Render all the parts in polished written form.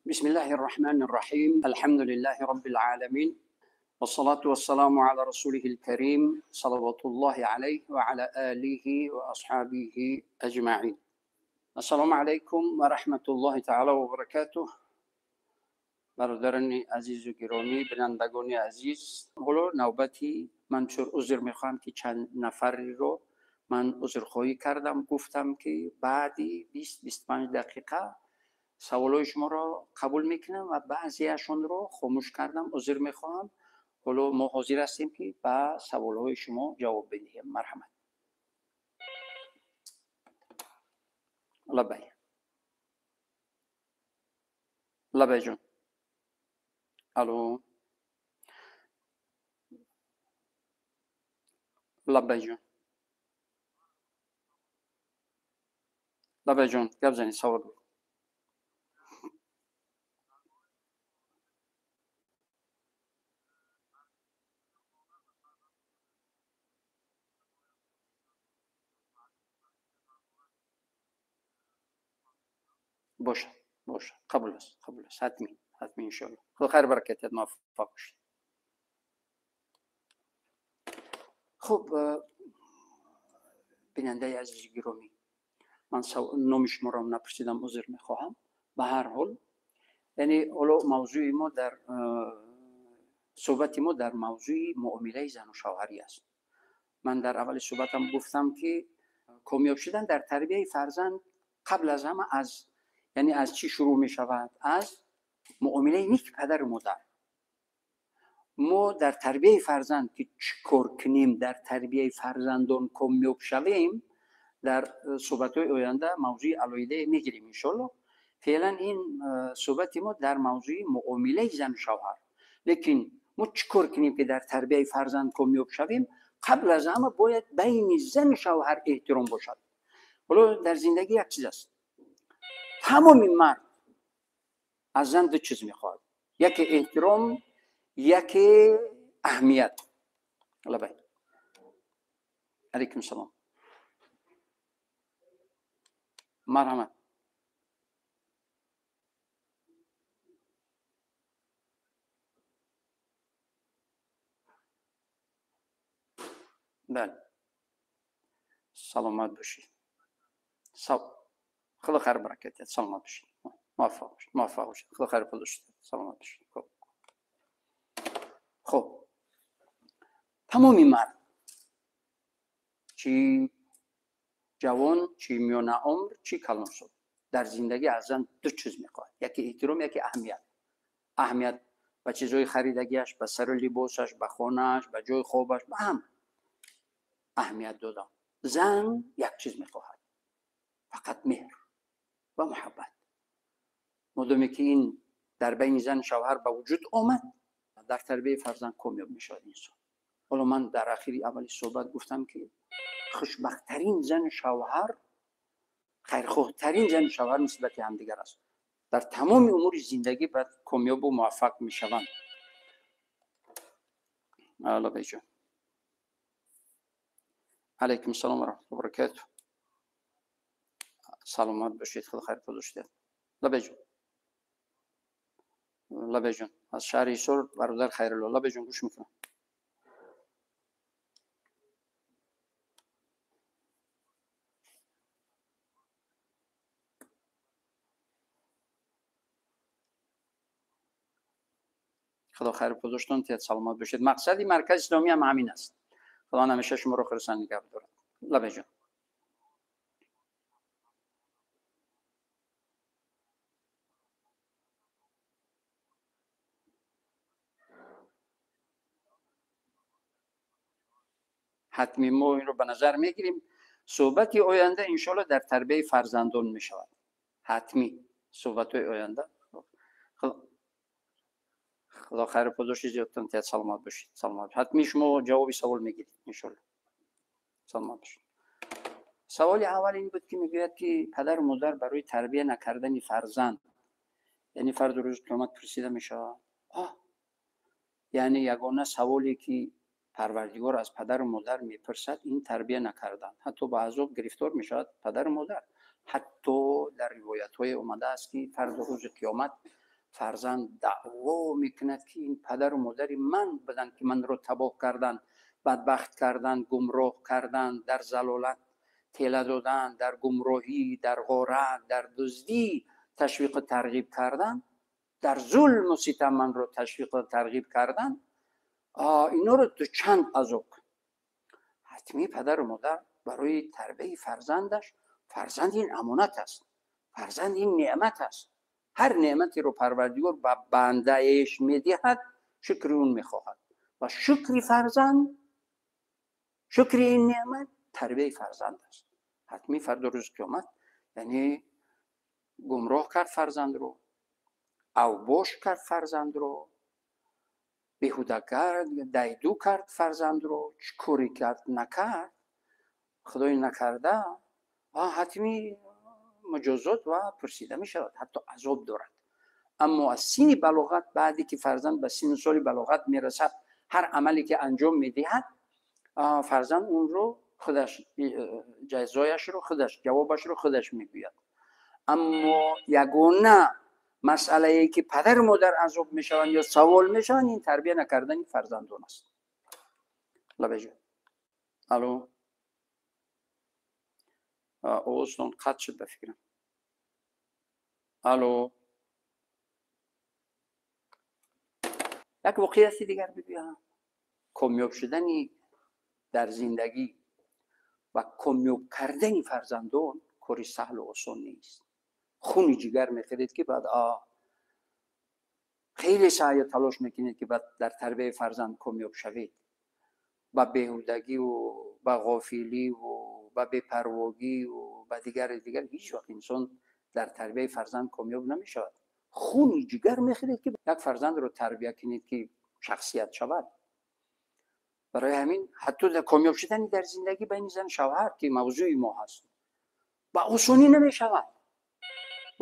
بسم الله الرحمن الرحيم. الحمد لله رب العالمين، والصلاة والسلام على رسوله الكريم صلوات الله عليه وعلى آله وأصحابه أجمعين. السلام علیکم و رحمت الله تعالی و برکاته. برادران عزیز و گرامی، بینندگان عزیز، حالا نوبتی من چون عذر میخوام که چند نفری رو من عذرخواهی کردم، گفتم که بعدی 20-25 دقیقه سوالای شما را قبول میکنم و بعضیشون رو خاموش کردم، عذر میخواهم. حالا ما حاضر هستیم که به سوالهای شما جواب بدهیم. مرحمت. لبی لبی جون. الو لبی جون، لبی جون، گپ زنید، سوال بود. باشه باشه، قبول است، قبول است، حتمی حتمی انشاءالله. خدا خیر برکت، موفق باشید. خب بیننده عزیز گرامی، من نام شما را نپرسیدم، عذر میخواهم. به هر حال یعنی حالا موضوع ما در صحبت ما در موضوع معامله زن و شوهری است. من در اول صحبتم گفتم که کامیاب شدن در تربیه فرزند قبل از همه از یعنی از چی شروع می شود؟ از معامله نیک پدر و مادر. ما در تربیه فرزند که چیکار کنیم، در تربیه فرزندان کامیاب شویم، در صحبت‌های آینده موضوع علیحده میگیریم انشالله. فعلا این صحبت ما در موضوع معامله زن و شوهر. لیکن ما چیکار کنیم که در تربیه فرزند کامیاب شویم؟ قبل از همه باید بین زن و شوهر احترام باشد. حالا در زندگی یک چیز است، تمام مرد از زن دو چیز میخواد، یکی احترام، یکی اهمیت. لبی علیکم سلام، مرحمت. بله سلامت باشید. خدا خیر برکت، سلامت باشید، موفق باشید، موفق باشید، خدا خیر پاداش، سلامت باشید. خب خب تمام مرد، چی جوان، چی میانه عمر، چی کلانسال، در زندگی از زن دو چیز میخواد، یکی احترام، یکی اهمیت. اهمیت به چیزهای خریدگیش، به سر لباسش، به خانهش، به جای خوابش، به هم اهمیت دادن. زن یک چیز میخواهد، فقط مهر و محبت. مادامی که این در بین زن شوهر به وجود آمد، در تربیه فرزند کامیاب میشود انسان. حالا من در اخیر اول صحبت گفتم که خوشبختترین زن شوهر، خیرخواهترین زن شوهر نسبت همدیگر است. در تمام امور زندگی باید کامیاب و موفق میشوند. الله بیجان. علیکم السلام و رحمت الله و برکاته. سلامت باشید، خدا خیر پاداش دهد. لبی جون، لبی جون، از شهر ایسور برادر خیرالله. لبی جون گوش میکنم. خدا خیر پاداشتون تید، سلامت باشید. مقصد مرکز اسلامی هم همین است. خدا همیشه شما رو خرسان نگه دارد. لبی جون. حتمی ما این رو به نظر میگیریم. صحبت آینده انشالله در تربیه فرزندان میشود. حتمی صحبت آینده. خدا خیر پاداش زیادتون تید، سلامت باشید، سلامت. حتمی شما جواب سوال میگیرید انشالله. سلامت باشید. سوال اول این بود که میگوید که پدر و مادر برای تربیه نکردن فرزند، یعنی فرد روز قیامت پرسیده میشود. یعنی یگانه سوالی که پروردگار از پدر و مادر میپرسد این تربیه نکردن، حتی به عذاب گرفتار میشود پدر و مادر. حتی در روایت های اومده است که فرد روز قیامت фарзанд даъво мекунад, ки ин падару модари ман буданд, ки манро табоҳ карданд, бадбахт карданд, гумроҳ карданд, дар залолат тела доданд, дар гумроҳӣ, дар ғорат, дар дуздӣ ташвиқу тарғиб карданд, дар зулму ситам манро ташвиқу тарғиб карданд. Инҳоро дучанд азоб. Ҳатмӣ падару модар барои тарбияи фарзандаш, фарзанд ин амонат аст, фарзанд ин неъмат аст. Ҳар неъматеро Парвардигор ба бандаеш медиҳад, шукри он мехоҳад. Ва шукри фарзанд, шукри ин неъмат тарбияи фарзанд аст. Ҳатмӣ фардо рӯзи қиёмат, яъне гумроҳ кард фарзандро, авбош кард фарзандро, беҳуда кард, дайду кард фарзандро, чӣ коре кард накард, худои накарда, ҳатмӣ муҷозот ва пурсида мешавад, ҳатто азоб дорад. Аммо аз синни балоғат, баъде ки фарзанд ба синну соли балоғат мерасад, ҳар амале ки анҷом медиҳад, фарзанд онро худаш ҷазояшро худаш, ҷавобашро худаш мегӯяд. Аммо ягона масъалае ки падару модар азоб мешаванд ё савол мешаванд, ин тарбия накардани фарзандон аст. Лабеҷо. Алло, овозтон қатъ шуд ба фикрам. Алло, як воқеияти дигар бигӯям. Комёб шудани дар зиндагӣ ва комёб кардани фарзандон кори саҳлу осон нест. Хуни ҷигар мехӯред, ки баъд хеле саъю талош мекунед, ки баъд дар тарбияи фарзанд комёб шавед. Ба беҳудагиву ба ғофиливу ба бепарвогиву ба дигари дигар ҳеҷ вақт инсон дар тарбияи фарзанд комёб намешавад. Хуни ҷигар мехӯред, ки як фарзандро тарбия кунед, ки шахсият шавад. Барои ҳамин ҳатто дар комёб шудани дар зиндагӣ байни зан шавҳар, ки мавзӯи мо ҳаст, ба осонӣ намешавад.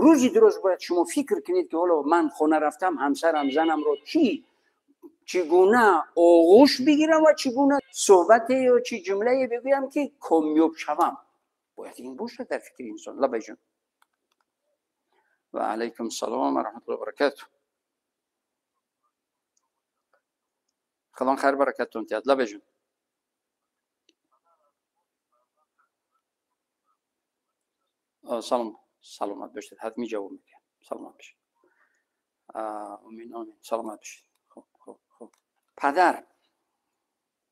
Рӯзи дуруст бояд шумо фикр кунед, ки ҳоло ман хона рафтам, ҳамсарам, занамро чӣ гуна оғӯш бигирам ва чӣ гуна суҳбате ё чӣ ҷумлае бигӯям, ки комёб шавам. Бояд ин бошад дар фикри инсон. Лабайҷон. Ва алайкум салом ва раҳматуллоҳи ва баракатуҳ. Худо хайр баракаттон диҳад. Лабайҷон. Салом, саломат бошед. Ҳатмӣ ҷавоб медиҳам. Саломат бошед. Омин, омин. Саломат бошед. Хуб, хуб, хуб. Падар,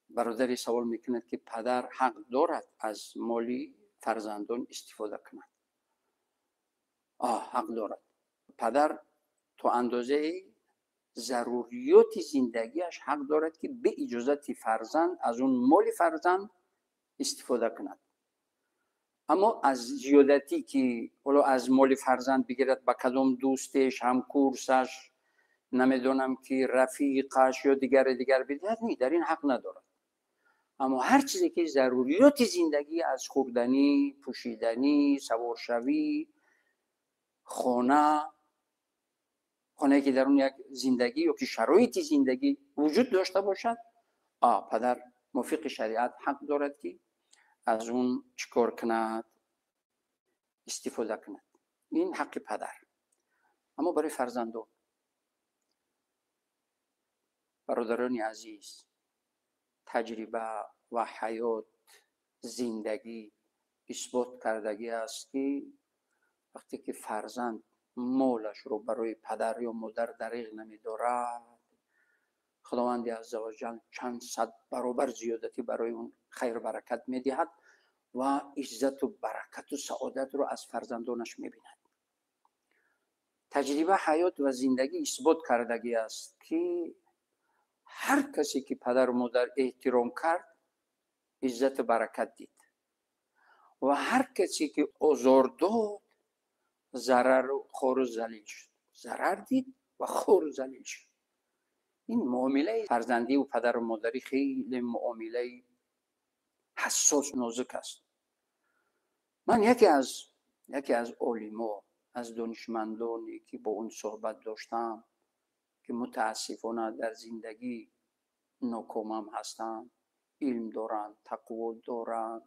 бародаре савол мекунад, ки падар ҳақ дорад аз моли фарзандон истифода кунад? Ҳақ дорад. Падар то андозаи заруриёти зиндагиаш ҳақ дорад, ки бе иҷозати фарзанд аз он моли фарзанд истифода кунад. Аммо аз зиёдатӣ, ки ҳоло аз моли фарзанд бигирад, ба кадом дӯстеш, ҳамкурсаш, намедонам ки рафиқаш ё дигаре дигар бидиҳад, не, дар ин ҳақ надорад. Аммо ҳар чизе ки заруриёти зиндагӣ, аз хӯрданӣ, пӯшиданӣ, саворшавӣ, хона, хонае ки дар он як зиндагӣ ё ки шароити зиндагӣ вуҷуд дошта бошад, падар мувофиқи шариат ҳақ дорад, ки аз он чӣ кор кунад, истифода кунад. Ин ҳаққи падар. Аммо барои фарзандон, бародарони азиз, таҷриба ва ҳаёт, зиндагӣ исбот кардагӣ аст, ки вақте ки фарзанд молашро барои падар ё модар дариғ намедорад, Худованди азза ва ҷал чанд сад баробар зиёдатӣ барои он хайру баракат медиҳад ва иззату баракату саодатро аз фарзандонаш мебинад. Таҷриба, ҳаёт ва зиндагӣ исбот кардагӣ аст, ки ҳар касе ки падару модар эҳтиром кард, иззату баракат дид, ва ҳар касе ки озор дод, зарару хору залил шуд, зарар дид ва хору залил шуд. Ин муомилаи фарзандиву падару модарӣ хеле муомилаи ҳассос, нозук аст. Ман яке аз олимо, аз донишмандоне ки бо он суҳбат доштам, ки мутаассифона дар зиндагӣ нокомам ҳастанд, илм доранд, тақво доранд,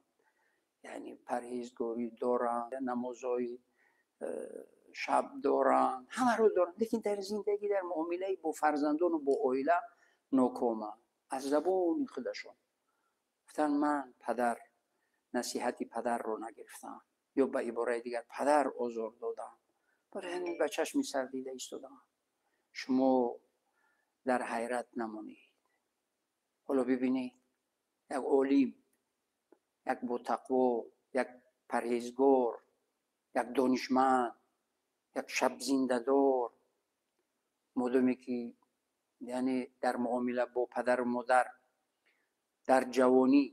яъне парҳезгорӣ доранд, намозҳои шаб доранд, ҳамаро доранд, лекин дар зиндагӣ, дар муомилаи бо фарзандону бо оила нокоманд. Аз забони худашон гуфтанд: ман падар, насиҳати падарро нагирифтам, ё ба ибораи дигар падар озор додам, барои ҳамин ба чашми сар дида истодам. Шумо дар ҳайрат намонед. Ҳоло бибинед, як олим, як ботақво, як парҳезгор, як донишманд, як шабзиндадор, модоме ки яъне дар муомила бо падару модар дар ҷавонӣ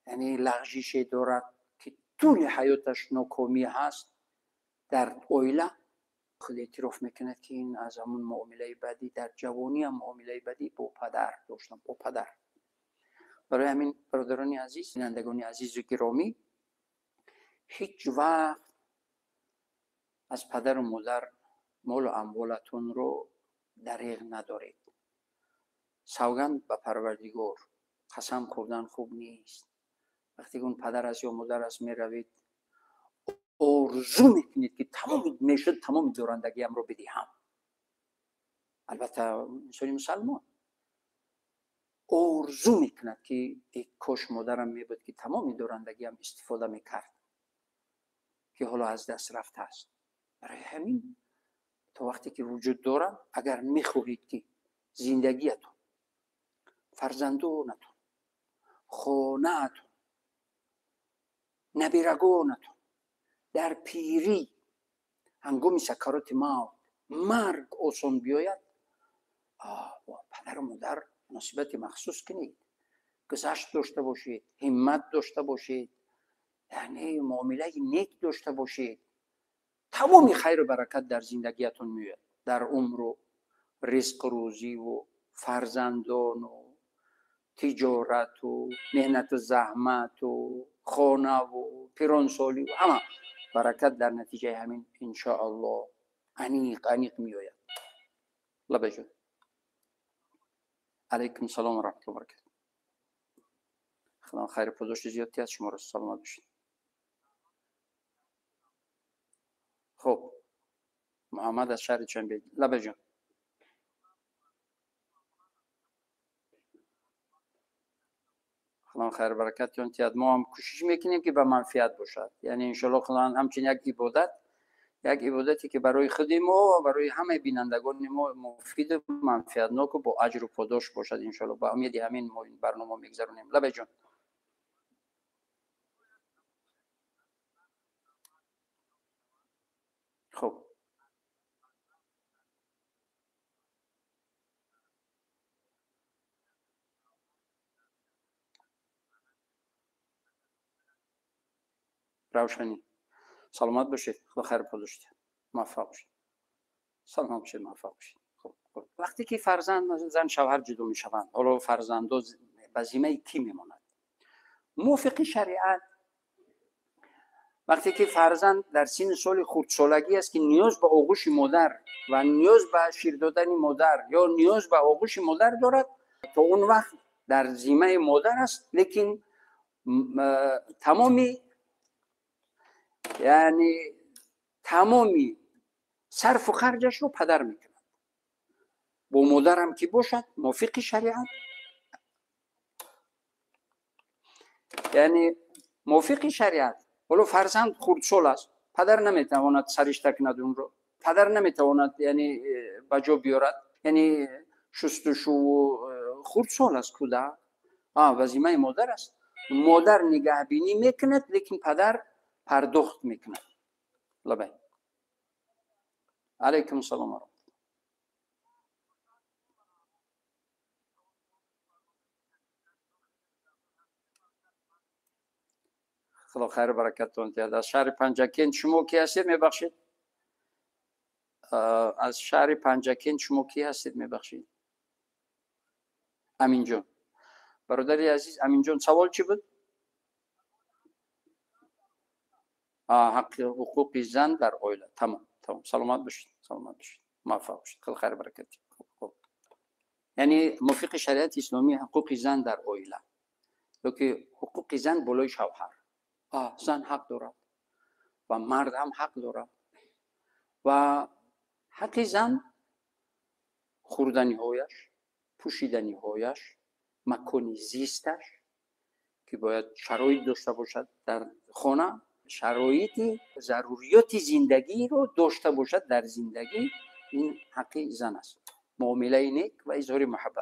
яъне лағжише дорад, ки тӯли ҳаёташ нокомӣ ҳаст, дар оила худ эътироф мекунад, ки ин аз ҳамун муомилаи бадӣ дар ҷавониам муомилаи бадӣ бо падар доштам, бо падар. Барои ҳамин, бародарони азиз, бинандагони азизу гиромӣ, ҳеҷ вақт аз падару модар молу амволатонро дареғ надоред. Савганд ба Парвардигор, қасам хӯрдан хуб нест. Вақте ки он падар аст ё модар аст, меравед, орзу мекунед, ки тамоми мешуд тамоми дорандагиамро бидиҳам. Албатта, инсони мусалмон орзу мекунад, ки кош модарам мебуд, ки тамоми дорандагиам истифода мекард, ки ҳоло аз даст рафтааст. Барои ҳамин то вақте ки вуҷуд дорам, агар мехоҳед, ки зиндагиятон, фарзандонатон, хонаатон, набирагонатон дар пирӣ, ҳангоми сакароти мавт, марг осон биёяд, бо падару модар муносибати махсус кунед, гузашт дошта бошед, ҳиммат дошта бошед, яъне муомилаи нек дошта бошед. Тамоми хайру баракат дар зиндагиятон меояд, дар умру ризқу рӯзиву фарзандону тиҷорату меҳнату заҳмату хонаву пиронсоливу ҳама баракат дар натиҷаи ҳамин иншоаллоҳ аниқ аниқ меояд. Лабаҷон. Алайкум салом ва раҳматуллоҳи ва баракатуҳ. Худо хайру подоши зиёд диҳад шуморо, саломат бошед. Хуб, Муҳаммад аз шаҳри Душанбе. Лабаҷон. Худо хайру баракатон диҳад. Мо ҳам кӯшиш мекунем, ки ба манфиат бошад. Яъне иншоаллоҳ Худованд ҳамчун як ибодат, як ибодате ки барои худи мо ва барои ҳамаи бинандагони мо муфиду манфиатноку бо аҷру подош бошад иншоаллоҳ. Ба умеди ҳамин мо ин барнома мегузаронем. Лабаҷон. Хуб, равшанӣ. Саломат бошед, худо хайру подош диҳад, муваффақ бошед. Саломат бошед, муваффақ бошед. Хуб, хуб. Вақте ки фарзанд, зан шавҳар ҷудо мешаванд, ҳоло фарзандо ба зиммаи кӣ мемонад? Мувофиқи шариат, вақте ки фарзанд дар синни соли хурдсолагӣ аст, ки ниёз ба оғӯши модар ва ниёз ба шир додани модар ё ниёз ба оғӯши модар дорад, то он вақт дар зиммаи модар аст, лекин тамоми, яъне тамоми сарфу харҷашро падар мекунад. Бо модарам ки бошад, мувофиқи шариат, яъне мувофиқи шариат, ҳоло фарзанд хурдсол аст, падар наметавонад саришта кунад онро, падар наметавонад, яъне ба ҷо биёрад, яъне шустушӯву, хурдсол аст кӯдак, вазифаи модар аст. Модар нигаҳбинӣ мекунад, лекин падар пардохт мекунад. Лабай. Алайкум салом ва раҳматуллоҳ. Худо хайру баракаттон диҳад. Аз шаҳри Панҷакент шумо ки ҳастед, мебахшед? Аз шаҳри Панҷакент шумо ки ҳастед, мебахшед? Аминҷон. Бародари азиз Аминҷон, савол чӣ буд? Ҳаққи ҳуқуқи зан дар оила. Тамом, тамом. Саломат бошед, саломат бошед, муваффақ бошед. Худо хайру баракат диҳад. Хуб, хуб. Яъне мувофиқи шариати исломӣ ҳуқуқи зан дар оила ёки ҳуқуқи зан болои шавҳар. Зан ҳақ дорад ва мард ҳам ҳақ дорад. Ва ҳаққи зан хӯрданиҳояш, пӯшиданиҳояш, макони зисташ, ки бояд шароит дошта бошад дар хона, шароити заруриёти зиндагиро дошта бошад дар зиндагӣ, ин ҳаққи зан аст. Муомилаи нек ва изҳори муҳаббат.